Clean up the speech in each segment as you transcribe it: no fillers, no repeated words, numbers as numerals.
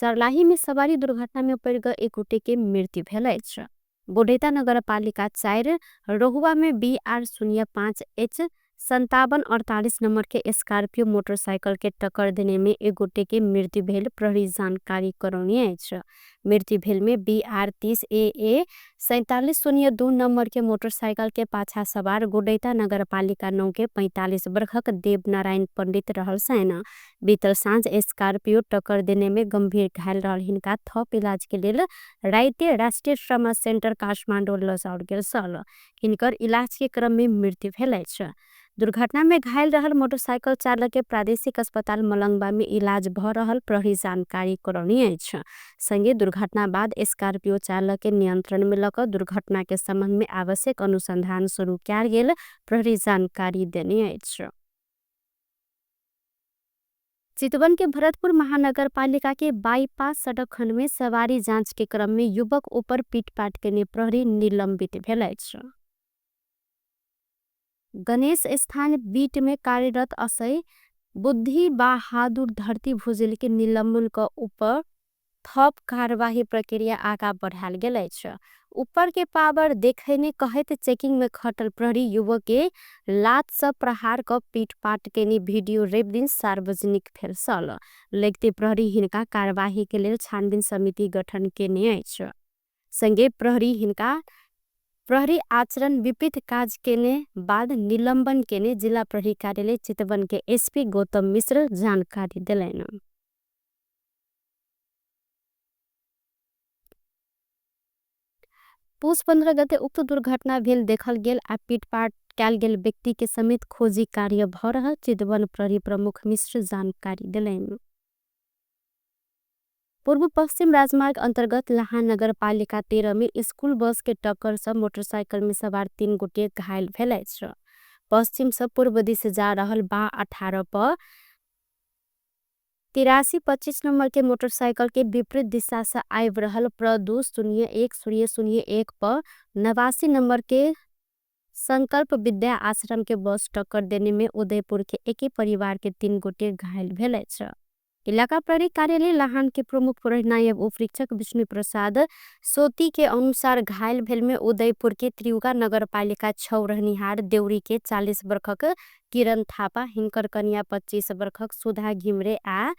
सर्लाही में सवारी दुर्घटना में पड़ गए एक गोटे के मृत्यु भेल अछि। गोडैता नगरपालिका 4 रोहुआ में BR 05 H 5748 number के स्कॉर्पियो मोटरसाइकिल के टक्कर देने में एक गोटे के मृत्यु भेल प्रहरी जानकारी करौनी अछि। मृत्यु भेल में BR 30 AA 4702 number के मोटरसाइकिल के पाछा सवार गोडैता नगरपालिका 9 के 45 वर्षक देवनारायण पंडित रहल सेना। बीतल साँझ स्कॉर्पियो टक्कर देने में गंभीर घायल रहल हिनका थप इलाज के लेल राइते राष्ट्रीय ट्रामा सेंटर काठमांडू लजाओल गेल छल। हिनकर इलाज के क्रम में मृत्यु भेल अछि। दुर्घटना में घायल रहल मोटरसाइकिल चालक के प्रादेशिक अस्पताल मलंगवा में इलाज भ रहल प्रहरी जानकारी करौनी अछि। संगे दुर्घटना बाद स्कॉर्पियो चालक के नियंत्रण में लक दुर्घटना के संबंध में आवश्यक अनुसंधान शुरू कयल गेल प्रहरी जानकारी देने अछि। चितवन के भरतपुर महानगरपालिका के बाईपास सड़क खंड में सवारी जांच के क्रम में युवक ऊपर पीटपाट के प्रहरी निलंबित भेल अछि। गणेश स्थान बीट में कार्यरत असै बुद्धि बहादुर धरती भुजेल के निलंबन के ऊपर थप कार्यवाही प्रक्रिया आगा बढ़ायल गेल अछि। ऊपर के पावर देखैने कहैत चेकिंग में खटल प्रहरी युवक के लात से प्रहार क पीटपाट के वीडियो रवि दिन सार्वजनिक भेल छल। लगते प्रहरी हिनका कार्यवाही के लेल छानबीन समिति गठन केने अछि। संगे प्रहरी हिनका प्रहरी आचरण विपरीत काज केने बाद निलंबन केने जिला प्रहरी कार्यालय चितवन के एसपी गौतम मिश्र जानकारी देलनि। पुस 15 गते उक्त दुर्घटना भेल देखल गेल आ पीटपाट कयल गेल व्यक्ति के समेत खोजी कार्य भ रहल चितवन प्रहरी प्रमुख मिश्र जानकारी देलनि। पूर्व पश्चिम राजमार्ग अंतर्गत लहान नगरपालिका 13 में स्कूल बस के टक्कर से मोटरसाइकिल में सवार 3 गोटे घायल भेल अछि। पश्चिम से पूर्व दिश जा रहल बा 18 पर 8325 नंबर के मोटरसाइकिल के विपरीत दिशा से आबि रहल प्र 2 0 1 0 0 1 पर 89 नंबर के संकल्प विद्या आश्रम के बस टक्कर देने में उदयपुर के एक ही परिवार के 3 गोटे घायल भेल अछि। इलाका प्रहरी कार्यालय लहान के प्रमुख प्रहरी नायब उपरीक्षक विष्णु प्रसाद सोती के अनुसार घायल भेल में उदयपुर के त्रियुगा नगरपालिका 6 रहनिहार देउरी के 40 वर्षक किरण थापा, हिनकर कन्या 25 वर्षक सुधा घिमरे आ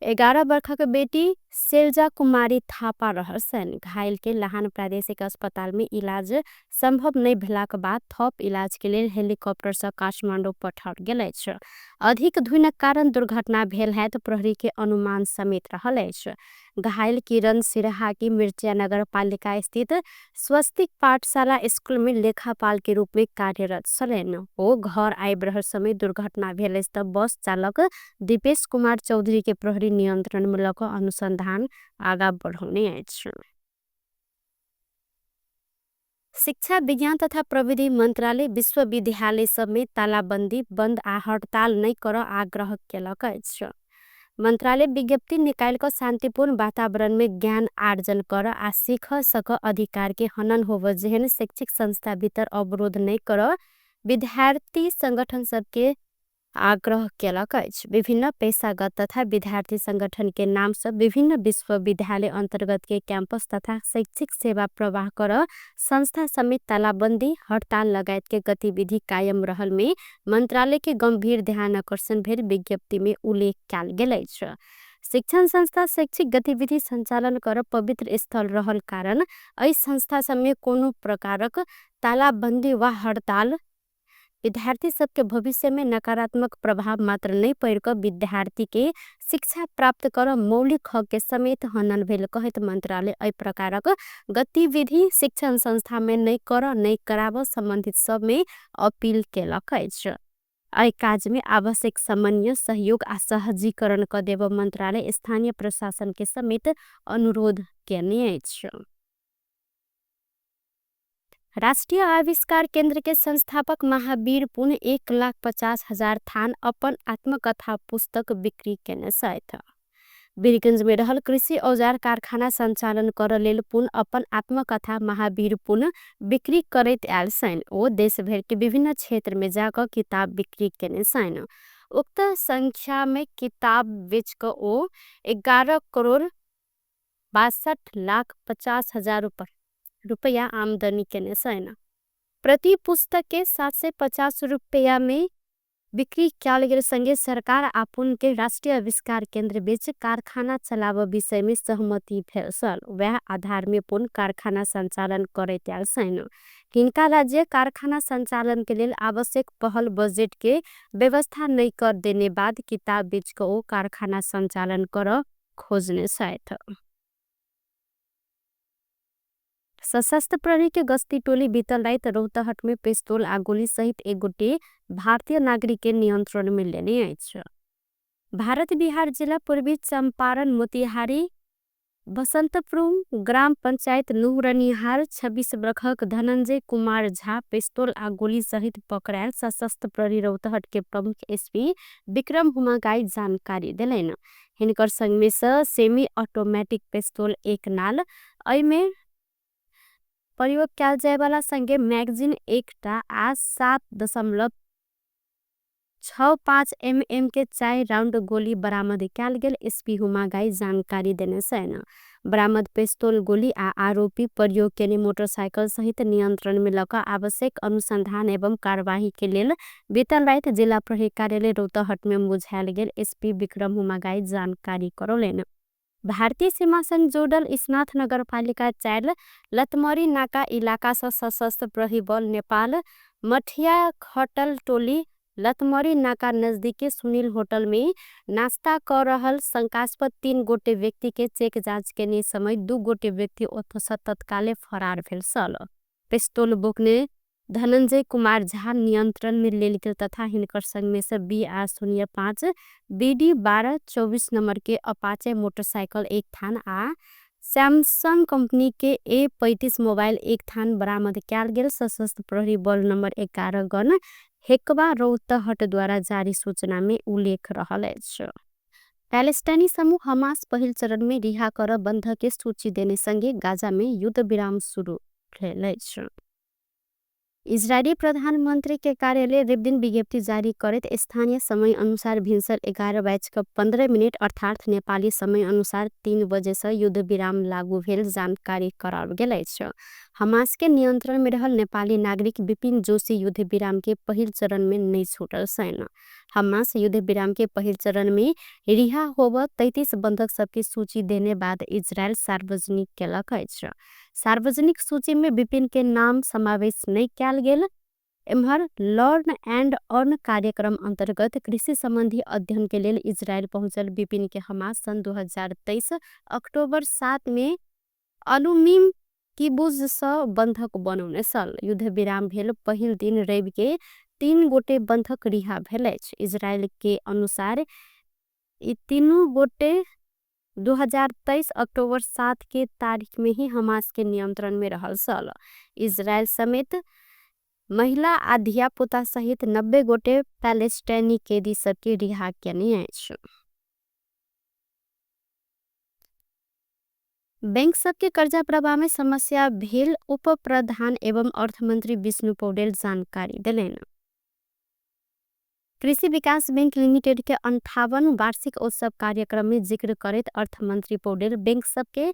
11 वर्षक बेटी सेलजा कुमारी थापा रहल छनि। घायल के लहान प्रादेशिक अस्पताल में इलाज संभव नहीं भेलाक बाद थप इलाज के लेल हेलीकॉप्टर से काठमांडू पठाओल गेल अछि। अधिक धुनक कारण दुर्घटना भेल है तो प्रहरी के अनुमान समेत रहल अछि। घायल किरण सिरहा की मिर्चिया नगरपालिका स्थित स्वस्तिक पाठशाला स्कूल में लेखापाल के रूप में कार्यरत छलनि। ओ घर आबि रहल समय दुर्घटना भेल अछि त बस चालक दीपेश कुमार चौधरी के प्रहरी नियंत्रण में लऽ कऽ अनुसंधान आगा बढ़ौने अछि। शिक्षा विज्ञान तथा प्रविधि मंत्रालय विश्वविद्यालय सब में तालाबंदी बंद आ हड़ताल नहीं कर आग्रह केलक अछि। मंत्रालय विज्ञप्ति निकाल कऽ शांतिपूर्ण वातावरण में ज्ञान आर्जन कर आ सीख सक अधिकार के हनन होव जेहन शैक्षिक संस्था भीतर अवरोध नहीं कर विद्यार्थी संगठन सबके आग्रह केलक अछि। विभिन्न पेशागत तथा विद्यार्थी संगठन के नाम से विभिन्न विश्वविद्यालय अंतर्गत के कैंपस तथा शैक्षिक सेवा प्रवाह कर संस्था समेत तालाबंदी हड़ताल लगायत के गतिविधि कायम रहल में मंत्रालय के गंभीर ध्यान आकर्षण भेल विज्ञप्ति में उल्लेख कयल गेल अछि। शिक्षण संस्था शैक्षिक गतिविधि संचालन कर पवित्र स्थल रहल कारण एहि संस्था सब में कोनो प्रकारक तालाबंदी वा हड़ताल विद्यार्थी सबके भविष्य में नकारात्मक प्रभाव मात्र नहीं पड़ कऽ विद्यार्थी के शिक्षा प्राप्त कर मौलिक हक के समेत हनन भेल कहैत मंत्रालय एहि प्रकारक गतिविधि शिक्षण संस्था में नहीं कर नहीं कराब संबंधित सब में अपील केलक अछि। एहि काज में आवश्यक समन्वय सहयोग आ सहजीकरण क देब मंत्रालय स्थानीय प्रशासन के समेत अनुरोध केने अछि। राष्ट्रीय आविष्कार केंद्र के संस्थापक महावीर पुन 1,50,000 थान अपन आत्मकथा पुस्तक बिक्री केने छथि। वीरगंज में रहल कृषि औजार कारखाना संचालन कर लेल पुन अपन आत्मकथा महावीर पुन बिक्री करैत आयल छनि। ओ देश भर के विभिन्न क्षेत्र में जाकर किताब बिक्री केने छनि। उक्त संख्या में किताब बेच क ओ 11 करोड़ 62,50,000 रुपैयाँ आमदनी केने छन्। प्रति पुस्तक के 750 रुपैयाँ में बिक्री क्याल गेल संगे सरकार आपुन के राष्ट्रीय आविष्कार केंद्र बीच कारखाना चलाव विषय में सहमति भेल छल। वह आधार में पुन कारखाना संचालन करैत आयल छन्। हिनका राज्य कारखाना संचालन के लेल आवश्यक पहल बजेट के व्यवस्था नहीं कर देने बाद किताब बेच को ओ कारखाना संचालन कर खोजने छथि। सशस्त्र प्रहरी के गश्ती टोली बीतल राति रौतहट में पिस्तौल आ गोली सहित एक गोटे भारतीय नागरिक के नियंत्रण में लेने अछि। भारत बिहार जिला पूर्वी चंपारण मोतिहारी बसंतपुर ग्राम पंचायत नुहरनिहार 26 बरखक धनंजय कुमार झा पिस्तौल आ गोली सहित पकड़ायल सशस्त्र प्रहरी रौतहट के प्रमुख एसपी विक्रम हुमागाई जानकारी देलनि। हिनकर संग में से सेमी ऑटोमेटिक पिस्तौल एक नाल एमे प्रयोग कयल जाय वाला संगे मैगजीन एकटा आ 7.65 mm के 4 राउंड गोली बरामद कयल गेल एसपी हुमागाई जानकारी देने छनि। बरामद पिस्तौल गोली आ आरोपी प्रयोग केने मोटरसाइकिल सहित नियंत्रण में लऽ कऽ आवश्यक अनुसंधान एवं कार्यवाही के लेल बीतल राति जिला प्रहरी कार्यालय रौतहट में बुझायल गेल एसपी विक्रम हुमागाई जानकारी करौलनि। भारतीय सीमा संग जोड़ल इसनाथ नगरपालिका 4 लतमरी नाका इलाका से सशस्त्र प्रहरी बल नेपाल मठिया खटल टोली लतमरी नाका नजदीकी सुनील होटल में नाश्ता कर रहल शंकास्पद 3 गोटे व्यक्ति के चेक जांच के समय 2 गोटे व्यक्ति ओतऽ तत्काले फरार भेल छल। पिस्तौल बोकने धनंजय कुमार झा नियंत्रण में लेल गेल तथा हिनकर संग में से BR 05 BD 1224 number के अपाचे मोटरसाइकिल एक थान आ सैमसंग कंपनी के A35 mobile एक थान बरामद कयल गेल सशस्त्र प्रहरी बल नंबर 11 गण हेकवा रौतहट द्वारा जारी सूचना में उल्लेख रहल अछि। पैलेस्टाइनी समूह हमास पहिल चरण में रिहा कर बंधक के सूची देने संगे गाजा में युद्ध विराम शुरू भेल अछि। इजरायली प्रधानमंत्री के कार्यालय रविदिन विज्ञप्ति जारी करैत स्थानीय समय अनुसार भिनसर 11:15 अर्थात नेपाली समय अनुसार 3 बजे से युद्ध विराम लागू भेल जानकारी कराओल गेल अछि। हमास के नियंत्रण में रहल नेपाली नागरिक विपिन जोशी युद्ध विराम के पहिल चरण में नहीं छूटल छनि। हमास युद्ध विराम के पहिल चरण में रिहा होब 33 बंधक सबके सूची देने बाद इजरायल सार्वजनिक केलक अछि। सार्वजनिक सूची में विपिन के नाम समावेश नहीं कयल गेल। एम्हर लर्न एंड अर्न कार्यक्रम अंतर्गत कृषि संबंधी अध्ययन के लेल इजरायल पहुंचल विपिन के हमास सन 2023 अक्टूबर 7 में अलुमिम किबुज स बंधक बनौने छल। युद्ध विराम भेल पहिल दिन रवि के 3 गोटे बंधक रिहा भेल अछि। इजरायल के अनुसार ई 3 गोटे 2023 अक्टूबर 7 के तारीख में ही हमास के नियंत्रण में रहल छल। इजरायल समेत महिला आ धियापुता सहित 90 गोटे पैलेस्टाइनी कैदी सबके रिहा केने अछि। बैंक सबके कर्जा प्रवाह में समस्या भेल उप प्रधान एवं अर्थमंत्री विष्णु पौडेल जानकारी देलनि। कृषि विकास बैंक लिमिटेड के 58 वार्षिक उत्सव कार्यक्रम में जिक्र करैत अर्थमंत्री पौडेल बैंक सबके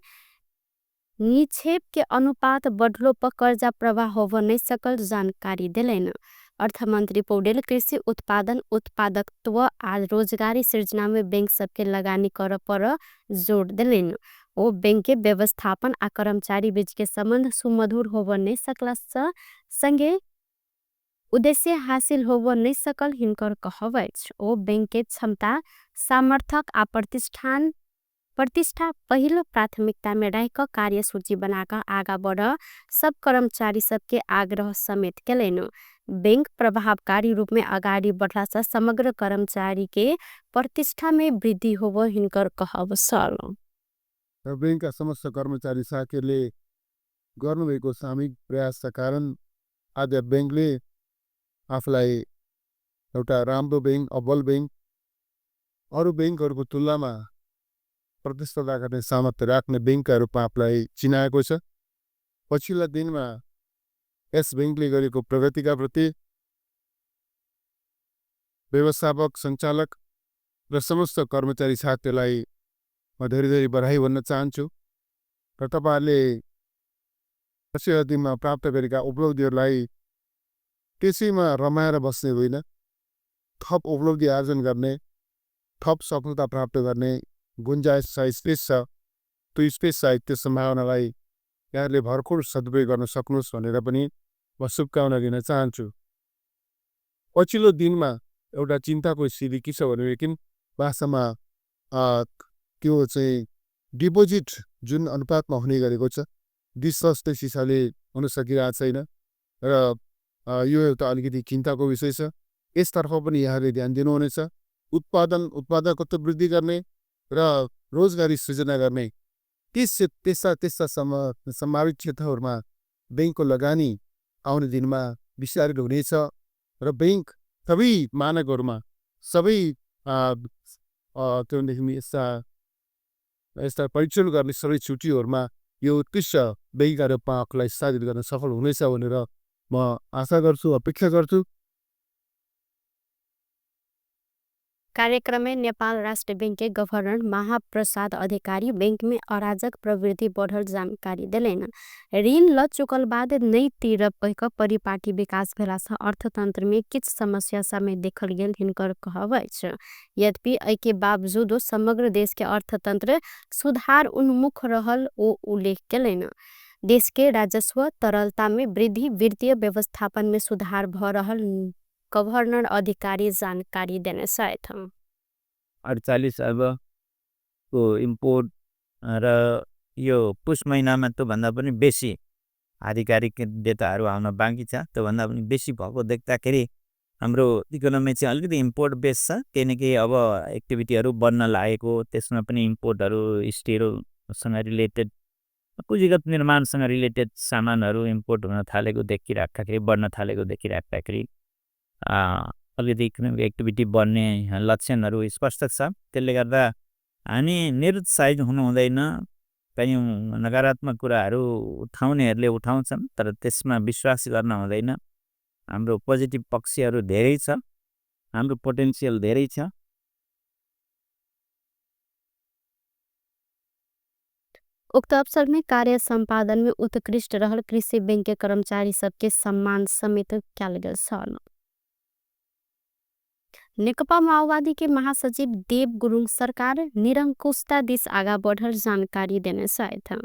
निक्षेप के अनुपात बढ़लो पर कर्जा प्रवाह होव नहीं सकल जानकारी देलनि। अर्थमंत्री पौडेल कृषि उत्पादन उत्पादकत्व आ रोजगारी सृजना में बैंक सबके लगानी कर पर जोड़ देलनि। ओ बैंक के व्यवस्थापन आ कर्मचारी बीच के संबंध सुमधुर होव नहीं सकला संगे उद्देश्य हासिल होव नहीं सकल हिनकर कहब अछि। ओ बैंक के क्षमता सामर्थक आ प्रतिष्ठा पहिल प्राथमिकता में रह क कार्यसूची बनाकर आगा बढ़ सब कर्मचारी सबके आग्रह समेत केलनि। बैंक प्रभावकारी रूप में अगाडि बढ़ला से समग्र कर्मचारी के प्रतिष्ठा में वृद्धि होव हिनकर कहब छल। बैंक का समस्त कर्मचारी साथीहरूले गर्नुभएको सामूहिक प्रयासका कारण आज बैंकले आफूलाई एउटा राम्रो बैंक, अब्बल बैंक, अरू बैंकहरूको तुलनामा प्रतिस्पर्धा गर्ने सामर्थ्य राख्ने बैंकका रूपमा आफूलाई चिनाएको छ। पछिल्ला दिनमा यस बैंकले गरेको प्रगतिका प्रति व्यवस्थापक, सञ्चालक र समस्त कर्मचारी साथीहरूलाई म धेरै धेरै बधाई भन्न चाहन्छु। र तपाईँहरूले पछिल्लो प्राप्त गरेका उपलब्धिहरूलाई त्यसैमा रमाएर बस्ने होइन, थप उपलब्धि आर्जन गर्ने, थप सफलता प्राप्त गर्ने गुन्जाइस छ, स्पेस छ। त्यो स्पेस सहित त्यो सम्भावनालाई यहाँहरूले भरपूर सदुपयोग गर्न सक्नुहोस् भनेर पनि म शुभकामना दिन चाहन्छु। पछिल्लो दिनमा एउटा चिन्ताको स्थिति के छ भनेदेखि वास्तवमा त्यो चाहिँ डिपोजिट जुन अनुपातमा हुने गरेको छ विश्वास त्यस हिसाबले हुन सकिरहेको छैन र यो एउटा अलिकति चिन्ताको विषय छ। यसतर्फ पनि यहाँहरूले ध्यान दिनुहुनेछ। उत्पादन उत्पादकत्व वृद्धि गर्ने र रोजगारी सृजना गर्ने त्यस्ता त्यस्ता सम्भावित क्षेत्रहरूमा ब्याङ्कको लगानी आउने दिनमा विस्तारित हुनेछ र ब्याङ्क सबै मानकहरूमा सबै त्यो यस्ता यस्ता परीक्षण गर्ने सबै छुट्टीहरूमा यो उत्कृष्ट ब्याङ्कका रूपमा आफूलाई स्थापित गर्न सफल हुनेछ भनेर म आशा गर्छु, अपेक्षा गर्छु। कार्यक्रम में नेपाल राष्ट्र बैंक के गभर्नर महाप्रसाद अधिकारी बैंक में अराजक प्रवृत्ति बढ़ल जानकारी देलनि। ऋण ल चुकल बाद नै तिरब परिपाटी विकास भेला सँ अर्थतंत्र में किछ समस्या समेत देखल गेल हिनकर कहब अछि। यद्यपि एहि के बावजूदो समग्र देश के अर्थतंत्र सुधार उन्मुख रहल ओ उल्लेख केलनि। देश के राजस्व तरलता में वृद्धि, वित्तीय व्यवस्थापन में सुधार भ रहल गभर्नर अधिकारी जानकारी देने छथि। 48 अर्ब को इम्पोर्ट र यो पुस महिनामा त्योभन्दा पनि बेसी आधिकारिक डेटाहरू आउन बाँकी छ, त्योभन्दा पनि बेसी भएको देख्दाखेरि हाम्रो इकोनोमी चाहिँ अलिकति इम्पोर्ट बेस छ। केही न केही अब एक्टिभिटीहरू बढ्न लागेको, त्यसमा पनि इम्पोर्टहरू स्टिलसँग रिलेटेड, पुँजीगत निर्माणसँग रिलेटेड सामानहरू इम्पोर्ट हुन थालेको देखिराख्दाखेरि, बढ्न थालेको देखिराख्दाखेरि अलिकति इकोनोमिक एक्टिभिटी बढ्ने लक्षणहरू स्पष्ट छ। त्यसले गर्दा हामी निरुत्साहित हुनु हुँदैन। कयौँ नकारात्मक कुराहरू उठाउनेहरूले उठाउँछन्, तर त्यसमा विश्वास गर्न हुँदैन। हाम्रो पोजिटिभ पक्षहरू धेरै छ, हाम्रो पोटेन्सियल धेरै छ। उक्त अवसर में कार्य सम्पादन में उत्कृष्ट रहल कृषि बैंक के कर्मचारी सबके सम्मान समेत कयल गेल छल। नेकपा माओवादी के महासचिव देव गुरुङ सरकार निरंकुशता दिस आगा बढ़ल जानकारी देने छथि।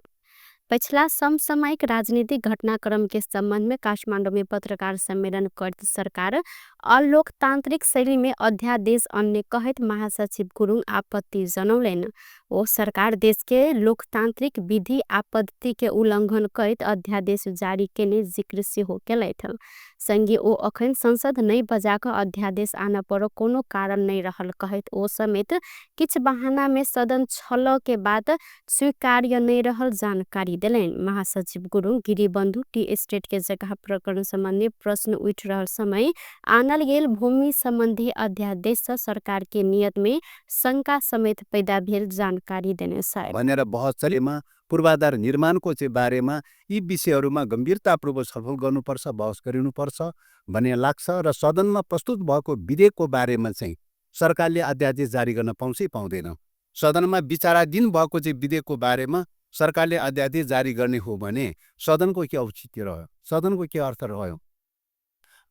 पछिला समसामयिक राजनीतिक घटनाक्रम के संबंध में काठमाडौँ में पत्रकार सम्मेलन करत सरकार अलोकतांत्रिक शैली में अध्यादेश अन्य कहैत महासचिव गुरुङ आपत्ति जनौलनि। ओ सरकार देश के लोकतांत्रिक विधि आ पद्धति के उल्लंघन करैत अध्यादेश जारी केने जिक्र सेहो केलथि। संगे ओ अखन संसद नै बजा क अध्यादेश आन पर कोनो कारण नै रहल कहैत ओ समेत किछ बहाना में सदन छल के बात स्वीकार्य नै रहल जानकारी देलनि। महासचिव गुरुङ गिरिबन्धु टी एस्टेट के जगह प्रकरण सम्बन्धी प्रश्न उठि रहल समय आनल गेल भूमि सम्बन्धी अध्यादेश सँ सरकार के नियत में शंका समेत पैदा भेल जानकारी देने छथि भनेर बहस चलेमा पूर्वाधार निर्माणको चाहिँ बारेमा यी विषयहरूमा गम्भीरतापूर्वक छलफल गर्नुपर्छ, बहस गरिनुपर्छ भन्ने लाग्छ। र सदनमा प्रस्तुत भएको विधेयकको बारेमा चाहिँ सरकारले अध्यादेश जारी गर्न पाउँछ पाउँदैन? सदनमा विचाराधीन भएको चाहिँ विधेयकको बारेमा सरकारले अध्यादेश जारी गर्ने हो भने सदनको के औचित्य रह्यो, सदनको के अर्थ रह्यो?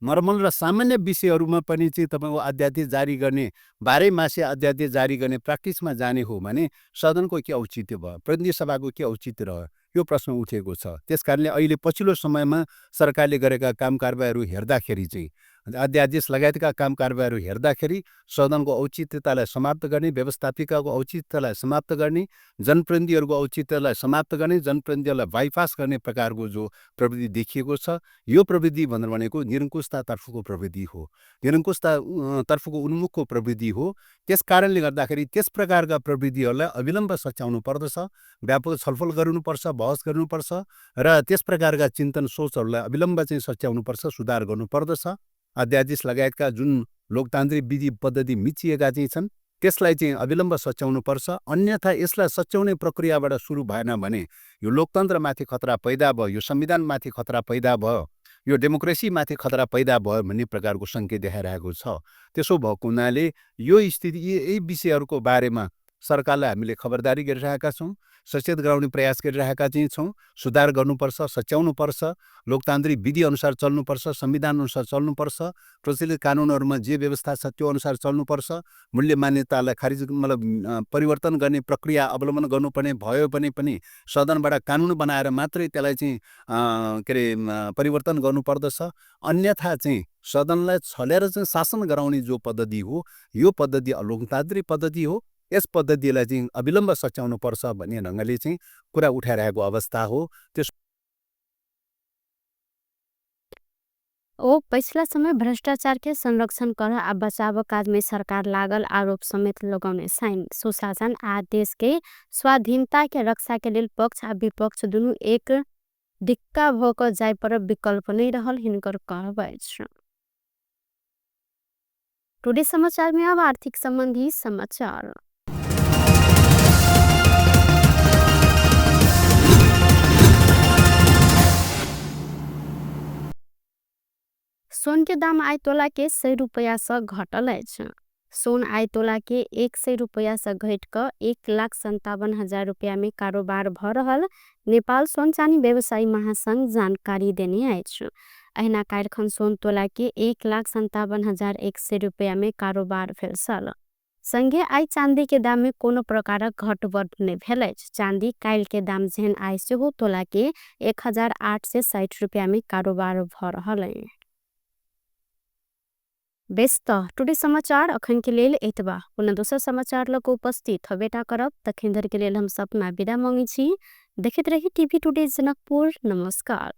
नर्मल र सामान्य विषयहरूमा पनि चाहिँ तपाईँको अध्यादेश जारी गर्ने, बाह्रै मासे अध्यादेश जारी गर्ने प्र्याक्टिसमा जाने हो भने सदनको के औचित्य भयो, प्रतिनिधि सभाको के औचित्य रह्यो, यो प्रश्न उठेको छ। त्यस कारणले अहिले पछिल्लो समयमा सरकारले गरेका काम कारबाहीहरू हेर्दाखेरि चाहिँ, अध्यादेश लगायतका काम कारबाहीहरू हेर्दाखेरि सदनको औचित्यतालाई समाप्त गर्ने, व्यवस्थापिकाको औचित्यलाई समाप्त गर्ने, जनप्रतिनिधिहरूको औचित्यलाई समाप्त गर्ने, जनप्रतिनिधिहरूलाई बाइपास गर्ने प्रकारको जो प्रवृत्ति देखिएको छ, यो प्रवृत्ति भनेर भनेको निरङ्कुशतातर्फको प्रवृत्ति हो, निरङ्कुशता तर्फको उन्मुखको प्रवृत्ति हो। त्यस कारणले गर्दाखेरि त्यस प्रकारका प्रवृत्तिहरूलाई अविलम्ब सच्याउनु पर्दछ, व्यापक छलफल गर्नुपर्छ, बहस गर्नुपर्छ र त्यस प्रकारका चिन्तन सोचहरूलाई अविलम्ब चाहिँ सच्याउनुपर्छ, सुधार गर्नुपर्दछ। अध्यादेश लगायतका जुन लोकतान्त्रिक विधि पद्धति मिचिएका चाहिँ छन् त्यसलाई चाहिँ अविलम्ब सच्याउनुपर्छ। अन्यथा यसलाई सच्याउने प्रक्रियाबाट सुरु भएन भने यो लोकतन्त्रमाथि खतरा पैदा भयो, यो संविधानमाथि खतरा पैदा भयो, यो डेमोक्रेसीमाथि खतरा पैदा भयो भन्ने प्रकारको सङ्केत देखाइरहेको छ। त्यसो भएको हुनाले यो स्थिति, यही विषयहरूको बारेमा सरकारलाई हामीले खबरदारी गरिरहेका छौँ। सचेत गराउने प्रयास गरिरहेका चाहिँ छौँ। सुधार गर्नुपर्छ, सच्याउनुपर्छ, लोकतान्त्रिक विधि अनुसार चल्नुपर्छ, संविधान अनुसार चल्नुपर्छ, प्रचलित कानुनहरूमा जे व्यवस्था छ त्यो अनुसार चल्नुपर्छ। मूल्य मान्यतालाई खारिज मतलब परिवर्तन गर्ने प्रक्रिया अवलम्बन गर्नुपर्ने भयो भने पनि सदनबाट कानुन बनाएर मात्रै त्यसलाई चाहिँ के अरे परिवर्तन गर्नुपर्दछ। अन्यथा चाहिँ सदनलाई छलेर चाहिँ शासन गराउने जो पद्धति हो यो पद्धति अलोकतान्त्रिक पद्धति हो। यस पद्धतिलाई चाहिँ अविलम्ब सच्याउनुपर्छ भन्ने ढङ्गले चाहिँ कुरा उठाइरहेको अवस्था हो। त्यस ओ पछिला समय भ्रष्टाचार के संरक्षण कर आ बचाव काज में सरकार लागल आरोप समेत लगौने छन्। सुशासन आ देश के स्वाधीनता के रक्षा के लेल पक्ष आ विपक्ष दुनू एक डिक्का भ क जाय पर विकल्प नहीं रहल हिनकर कहब अछि। टुडे समाचार में अब आर्थिक संबंधी समाचार। सोन के दाम आइ तोला के 100 रुपैया से घटल अछि। सोन आइ तोला के 100 रुपैया से घटि क 1,57,000 रुपैया में कारोबार भ रहल नेपाल सोन चानी व्यवसायी महासंघ जानकारी देने अछि। अहिना काल्हिखन सोन तोला के 1,57,100 रुपैया में कारोबार भेल छल। संगे आइ चांदी के दाम में कोनो प्रकारक घटबढ़ नहि भेल अछि। चांदी काल्हि के दाम जेहन आइ सेहो तोला के 1,860 रुपैया में कारोबार भ रहल अछि। बेस त टुडे समाचार अखन के लेल एतबा। पुनः दोसर समाचार लग उपस्थित हबेटा करब। तखन धरि के लेल हम सपना विदा मांगै छी। देखैत रही टीवी टुडे जनकपुर। नमस्कार।